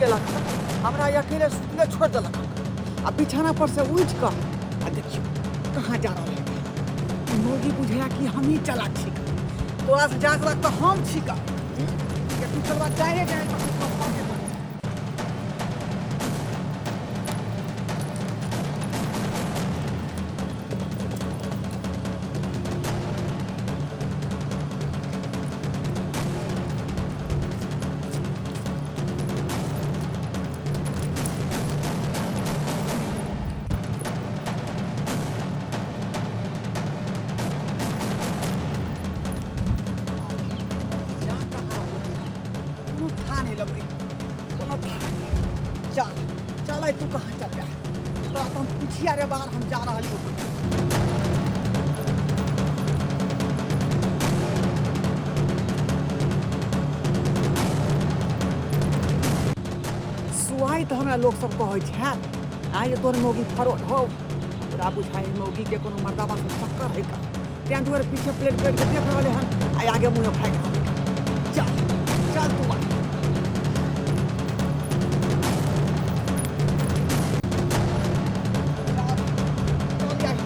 केलक, हमरा अकेले सुतले छोड़ि देलक आ बिछाना पर से उठि कऽ आ देखियौ कहाँ जा रहल है। ई मौगी बुझाया कि हमही चलाक छी का, तोरा से जाँच लग तऽ हम छी का। ये तू चलबा चाहे जाए। जा कहाँ रहलै? कोनो था नहि लगै, कोनो था नहि। चल चल, तू कहाँ चल जा? तोरा तऽ हम पुछिया रे बाहर हम जा रहली हूँ। सुआइ तऽ हमरा लोक सब कहै छै आइ जे तोहर मौगी फरोड हौ। तोरा बुझाइ मौगी के कोनो मर्दाबा से चक्कर है का, तें दुआरे पीछे प्लेट प्लेट के देख रहले हन आ आगे मुँहे भागि रहल। चल चल तू आ। चल यार,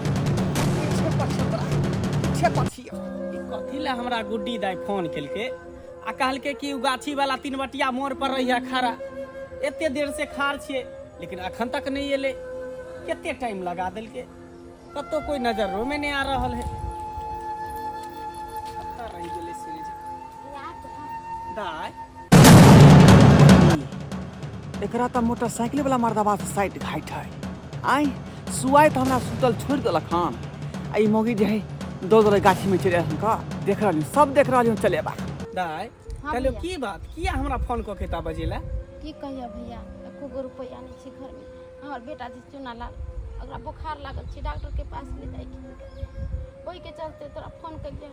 पीछे पर छियौ तोरा, पीछे पर छियौ। ई कथी लए हमरा गुड्डी दाइ फोन केलकै आ कहलकै कि ओ गाछी वाला तीन बटिया मोड़ पर रहिए खड़ा। एते देर से खाड़ छियै, लेकिन अखन तक नहि एलै। कते टाइम लगा देलकै, कतौ कोई नजरो में नहीं आ रहल है। कतऽ रहि गेलै सीरीज दाइ? एकरा तऽ मोटरसाइकिल वाला मर्दबा से साइड घाट है। आइ सुआइ तऽ हमरा सुतल छोड़ि देलक हन आ ई मौगी जे है दौड़ दौड़ गाछी में चलि आयल हन। देख रहल हूँ, सब देख रहल हूँ चलेबा। दाइ, हाँ कहलियौ भैया। की बात, किया हमरा फोन कऽ के ता बजेला? की कहिया भैया, एको गो रुपैआ नहि छै घरमे। हमर बेटा जे चुना लाल, ओकरा बोखार लागल छै, डॉक्टर के पास ले जाइके है। ओहिके चलते तोरा फोन केलियै।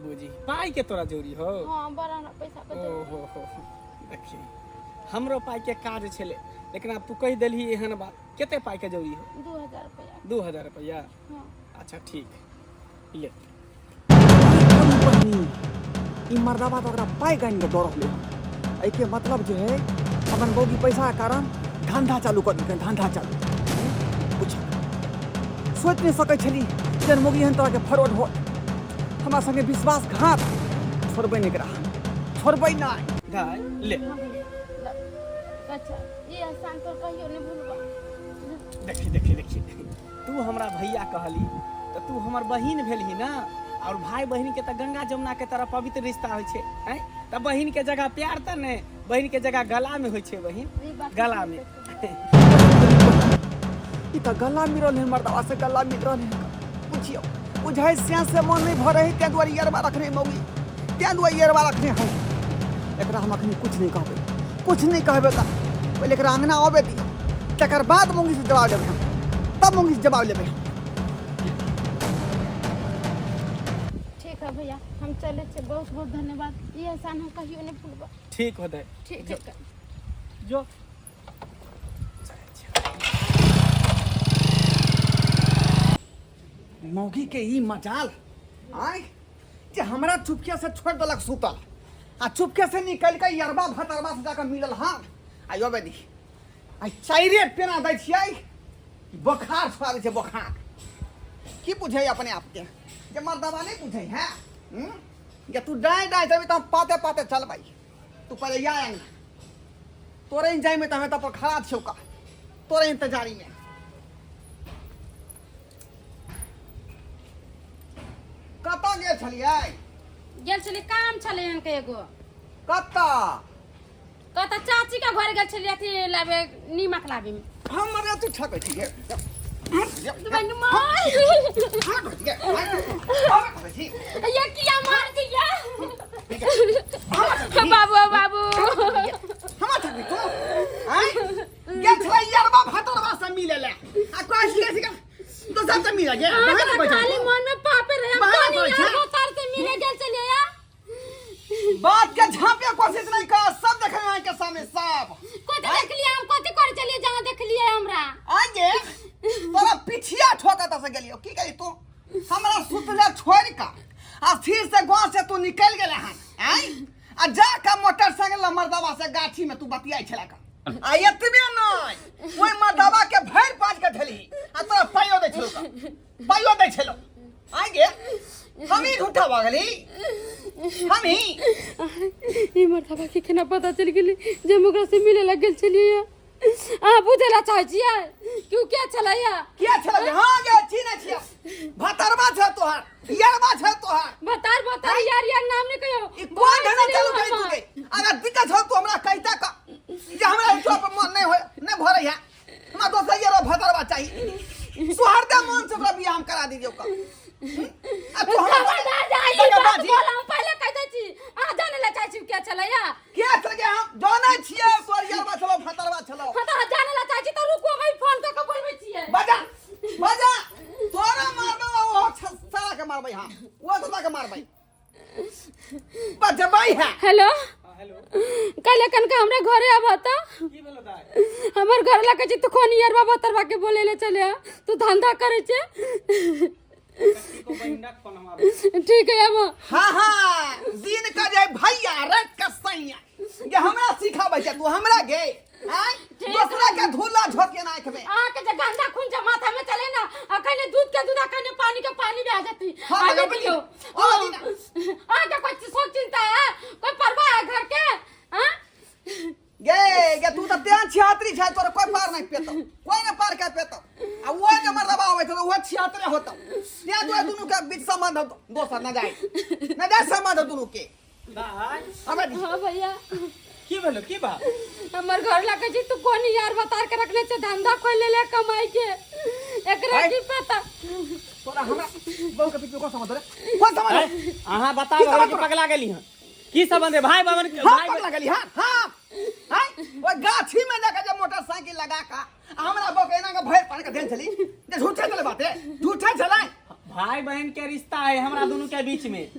बुझी पाई के तोरा जरूरी हो? हाँ, बड़ा हमरा पैसा के जरूरी। ओहो हो हो, देखी हमरो पाई के काज छलै, लेकिन आब तू कहि देलही एहन बात। कते पाई के जरूरी हो? 2000 रुपैआ। 2000 रुपैआ? हाँ। अच्छा ठीक, ले। बहिनी, ई मर्दाबा तऽ ओकरा पाइ गानि कऽ दऽ रहलै हन। एहिके मतलब जे है अपन बौगी पैसा के कारण धंधा चालू कऽ देलकै, धंधा चालू। पूछ सोचि नहि सकै छली जे मौगी एहन तरहके फरोड होत। हमरा संगे विश्वासघात। छोड़बै नहि एकरा, छोड़बै नहि। दाइ, ले। हाँ भैया, ल। अच्छा, ई एहसान तोर कहियो नहि भूलबा। देखी देखी देखी, तू हमरा भैया कहली तऽ तू हमर बहिन भेलही ना, और भाई बहिन के तऽ गंगा जमुना के तरह पवित्र रिश्ता होइ छै। आँय, तऽ बहिन के जगह प्यार तऽ नहि, बहिन के जगह गला में होइ छै। बहिन ई बात गला में। ई तऽ गला मिलल है मर्दवा से, गला मिल रहल है। बुझियौ बुझाइ से से मन नहि भरै है, तें दुआरे यरबा रखने मौगी, तें दुआरे यरबा रखने है। एकरा हम अखनी कुछ नहि कहबै, कुछ नहि कहबै। तऽ पहिले एकरा अङ्गना अबै दियौ, तकर बाद मौगी से जवाब देबै हम, तब मौगी से जवाब लेबै हम। ठीक है भैया, हम चले छियै। बहुत बहुत धन्यवाद, ई एहसान हम कहियो नहि भूलबा। ठीक होतै। ठीक है। जो। मौगी के ई मजाल आय जे हमरा चुपके से छोड़ देलक सुतल आ चुपके से निकल के यरबा भतरबा से जाकर मिलल। हाँ, आइयो बेदी, आइ चाइरे पेना दै छियै, बोखार छुआ दै छै बोखार। की बुझै अपने आपके जे मर्दबा नहि बुझै है? हम्म? जे तू डाँय डाँय जेबी तऽ हम पाते पाते चलबै। तू पहिले या अंगना, तोरे जाइमे तऽ हमे तऽ पर खड़ा छियौ का तोरे इंतजारी में। कतऽ गेल छलियै? गेल छलियै, काम छलै अहाँके एगो। कतऽ? कतऽ, चाची के घर गेल छलियै, अथी लाबे, नीमक लाबे में। हमरे तू ठकै छियै? ये किया मार दिया बाबू? बाबू, हमरा ठकै तू आँय? गेल छलै यरबा भतरबा से मिले ले आ कहै छियै दोसर से मिले गे। अहाँ बहाना के करै छै खाली तू। मन में पापे रहे। हम बहाना कोनी करै छै। यार भतार से मिले गेल छलियै या। बात के झांपे कोशिश नहीं कर, सब देखे आँख के सामने सब। कथी देखलियै हम? कथी करे छलियै जहाँ देखलियै हमरा? आगे तोरा पिछिया ठोका से गेलियो। की करी तू हमरा सुतले छोड़ का आ फिर से गांव से तू निकल गेले हन आय, आ जा के मोटरसाइकिल मर्दवा से गाछी में तू बतियाई छला का। आ एतबे नहि, ओहि मर्दबा के भरि पाँच के ठेलही आ तोरा पाइयो दै छलो, पाइयो दै छलो। आइ गे, हम ही झूठा भऽ गेली, हम ही। ई मर्दबा के केना पता चलि गेलै जे हम ओकरा से मिले लग गेल छलियै? अहाँ बुझै ला चाहै छियै कि उ के छलैया? किया छलै? हाँ गे, छी नै छिया, भतरबा छै तोहार, यरबा छै तोहार। भतार भतार, यार यार नाम नहि कहियौ। ई कोन धंधा चालू करी तू गे? अगर दिक्कत हो तो हमरा कहता का जे हमरा ई पर मन नहीं होय, नहीं भरै है, हमरा दोसर यरबा भतरबा चाहिए। सोहरदे मन से ओकरा बियाह हम करा दीजिए ओकर। आ तू हमरा खबरदार जा ई तकर बात बाद ही- बोला, हम पहिले कहि दै छी, अहाँ जानै ला चाहै छी के छलैया? किया चल गया? हम जानै छियै तोर यरबा छलो, भतरबा छलो। हाँ, तऽ अहाँ जानै ला चाहै छी तऽ रुकू, हम फोन कऽ के बोलबै छियै। बजा बजा, तोरा मारबै आ ओहो साला के मारबै। हम ओ साला के मारबै, बजबै है। हेलो। हाँ, हेलो। काल्हि कनका हमरा घरे आबह तऽ। की भेलो दाइ? हमर घर ला कहै छै तू कोन यरबा बतरबा के बोले ले चले आ? तू धंधा करै छै। ठीक हो बहिन, रख फोन, हम आबै। ठीक है, आब। हाँ हाँ, दिन का जे भैया रात का सैया, ये हमरा सिखाबै छै तू हमरा गे? आँय, दोसरा के धूला झोके ना आँख में। अहाँके जे गंदा खून जे माथा में चले ना, अखन दूध के दूध, अखन पानी के पानी भए जेती। हाँ, आगे तऽ दियौ। अबै दी ना। अहाँके कोई शोक चिंता है, कोई परवाह है घर के? हाँ गे गे, तू तऽ तेहन छियातरी छै, तोरा कोई पार नहीं पेतौ, कोई नहीं पार कर पेतौ। आ वो जे मर्दबा आबै छै, वो छियातरे होतौ। तें दुआरे दुनू के बीच संबंध होतौ दोसर, न जाय न जाय संबंध दुनू के। दाइ। अबै दी। हाँ भैया। की भेलो, की बात? हमर घर ला कहै छै तू कोन यार बतार के रखने छै, धंधा खोल लेले कमाई के, एकरा आँय? की पता? तोरा हमरा बहू के बीच में कोन संबंध रे? कोन संबंध? आँय, अहाँ बताउ की हमरा संबंध कि तोरा? पगला गेली हन? की संबंध है भाई बहन? हाँ, भाई पगला गेली। हाँ हाँ हाँ, ओइ गाछी में जाके जे मोटरसाइकिल लगा का आ हमरा बहू के एना के भरि पानि के देन छली जे झूठे छलै, बाते झूठे छलै। भाई बहन के रिश्ता है हमरा दोनों के बीच में।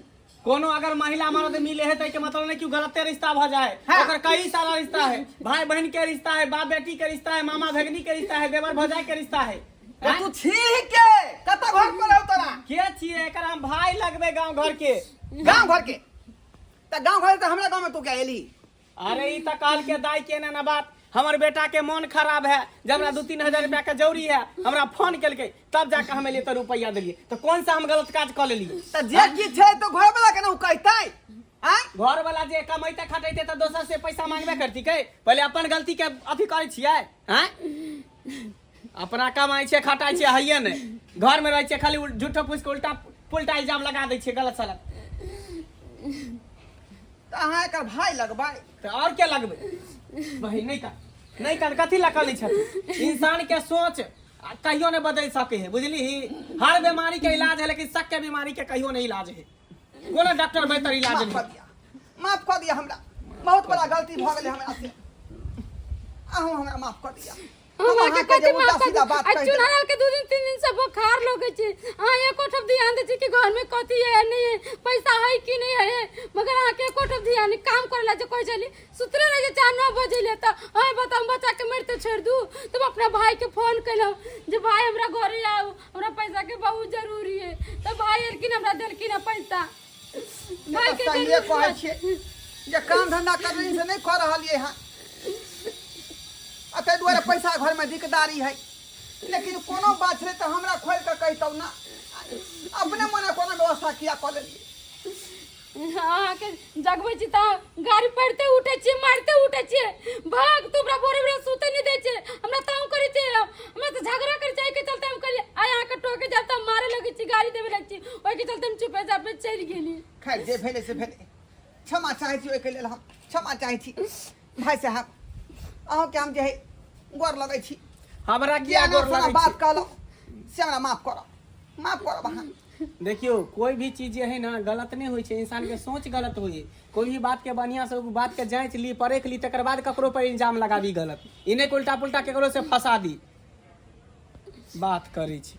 कोनो अगर महिला मर्द मिले है तो के मतलब नहीं कि उ गलते रिश्ता भ जाए। हाँ। ओकर कई सारा रिश्ता है। भाई बहन के रिश्ता है, बाप बेटी के रिश्ता है, मामा भगनी के रिश्ता है, देवर भौजाई के रिश्ता है। तो तू छी के कत घर पर हो तोरा? के छियै एकर? हम भाई लगबे गांव घर के। गांव घर के त गांव घर त हमरा गांव में तू क्या एली? अरे ई त कहल के दाई के ना बात, हमर बेटा के मन खराब है, जब हमरा 2-3 हजार रुपया के जरूरी है, हमरा फोन केलकै, तब जाके हम एलियै तऽ रुपया देलियै। तऽ कौन सा हम गलत काज कऽ लेलियै? त जे की छै तो घर वाला के ना उ कहतै? आँय? घर वाला जे कमैते खटैते तऽ दोसर से पैसा मांगबे करती के? पहिले अपन गलती के अथी करै छियै। आँय, अपना कमाइ छियै खटाइ छियै, हैये नहि, घर में रहै छियै खाली, झूठो फूस के उल्टा पुल्टा इल्जाम लगा दै छियै गलत सलत। त अहाँ एकर भाई लगबै? तऽ आओर के लगबै? बहिन, नहि कर, नहि कर। कथी लए करै छथिन? इंसान के सोच आ कहियो नहि बदलि सकै है, बुझली? हर बीमारी के इलाज है, लेकिन शक के बीमारी के कहियो नहि इलाज है। कोनो डॉक्टर बेहतर इलाज माफ नहीं। कऽ दिया, माफ कऽ दिया, हमरा बहुत बड़ा गलती भऽ गेलै हमरा से। अहूँ हमरा माफ कऽ दिया। हम हम अहाँके अहाँके जे कथी उल्टा माफ सीधा कर बात आ कहि चुना देलहुँ। लाल के 2 दिन 3 दिन से बुखार लगै छै, अहाँ एको ठप ध्यान दै छी कि घर में कथी है नहीं है, पैसा है कि नहीं है? मगर अहाँके एको ठप ध्यान नहीं। काम करे ला जे कहै छली, सुतले रह जे 4-9 बजे ले। तऽ अहाँ बताउ, बच्चा के मरिते छोड़ि दू? तब अपना भाई के फोन केलहुँ जे भाई, हमरा घरे आउ, हमरा पैसा के बहुत जरूरी है। तऽ भाई एलखिन, हमरा देलखिन हँ पैसा। भाई के सहिए जरूरत कहै छियै जे काम धंधा करनी से नहि कऽ रहलियै हँ, आ ताहि दुआरे पैसा घरमे दिकदारी है। लेकिन कोनो बात छलै तऽ हमरा खोलि कऽ कहितहुँ ने, अपने मने कोनो व्यवस्था किया कऽ लेलियै? अहाँके जगबै छी तऽ गाड़ी पढ़ते उठै छियै, मारिते उठै छियै। भाग तू, हमरा भोरे भोरे सुते नहि दै छै, हमरा तंग करै छै, हमरा तऽ झगड़ा करै छै। एहिके चलते हम कहलियै, आइ अहाँके टोके जायब तऽ मारे लगै छी, गाड़ी देबे लगै छी, ओहिके चलते हम चुपे चापे चलि गेली। खैर, जे भेलै से भेलै। क्षमा चाहै छी, ओहिके लेल हम क्षमा चाहै छी। भाय साहब, अहूँके हम जे है गोर लगै छी। हमरा जे किया गोर अना लगै बात छी? कहलहुँ से हमरा माफ करब, माफ करब अहाँ। देखियौ, कोई भी चीज जे है ना, गलत नहीं होइ छै, इंसान के सोच गलत होइ है। कोई भी बात के बढ़िया से ओ बात के जांच ली, परख ली, तकर बाद ककरो पर इल्जाम लगाबी गलत। ई नहि कि उल्टा पुल्टा केकरो से फंसा दी। बात करै छी।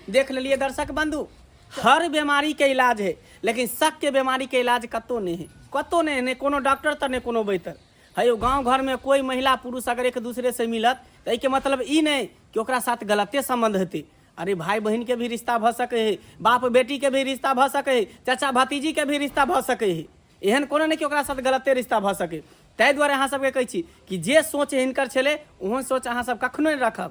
देख लेलिए दर्शक बंधु, हर बीमारी के इलाज है, लेकिन शक के बीमारी के इलाज कतौ नहीं है, कतौ नहीं है, नहि कोनो डॉक्टर तऽ नहि कोनो वैद्य है। यौ, गाँव घर में कोई महिला पुरुष अगर एक दूसरे से मिलत तऽ एहिके मतलब ई नहि कि ओकरा साथ गलते संबंध हेतै। अरे, भाई बहिन के भी रिश्ता भऽ सकै है, बाप बेटी के भी रिश्ता भऽ सकै है, चाचा भतीजी के भी रिश्ता भऽ सकै है। एहन कोनो नहि कि ओकरा साथ गलते रिश्ता भऽ सकै। ताहि दुआरे अहाँ सबके कहै छी कि जे सोच हिनकर छलै ओहन सोच अहाँ सब कखनो नहि रखब।